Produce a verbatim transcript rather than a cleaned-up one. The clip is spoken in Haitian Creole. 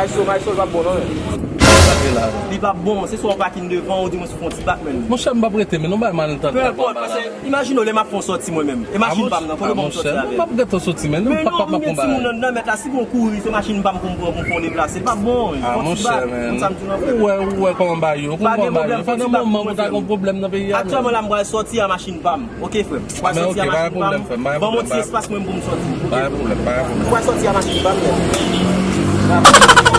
Maestro, maestro, l p ap bon non, men. Li p ap bon, se swa w pakin devan, ou di mwen si w fè yon ti bak, men. Monchè, m p ap rete, men, nou bay mal entèt. Peu importe, paske imajine w lè m ap fè yon sòti mwen menm. E machin pa m nan, kote pou m sòti avè l? M p ap rete sòti, men. Men non, konbyen timoun anndan, mèt la, si gon kouri, se machin pa m pou m pran pou m fè yon deplase. Li p ap bon, fè yon ti bak. Monchè, men. Ou wè, ou wè kòman bagay yo, ou konn kòman bagay yo. Pandan moman pou ta gon pwoblèm nan peyi a, men. Aktyèlman la, m pral sòti a machin pa m. Ok, frè m. Mwen sòti a machin pa m. Ban m yon ti espas mwen pou m sòti. Ok, frè m. Mwen sòti a machin pa m, frè m.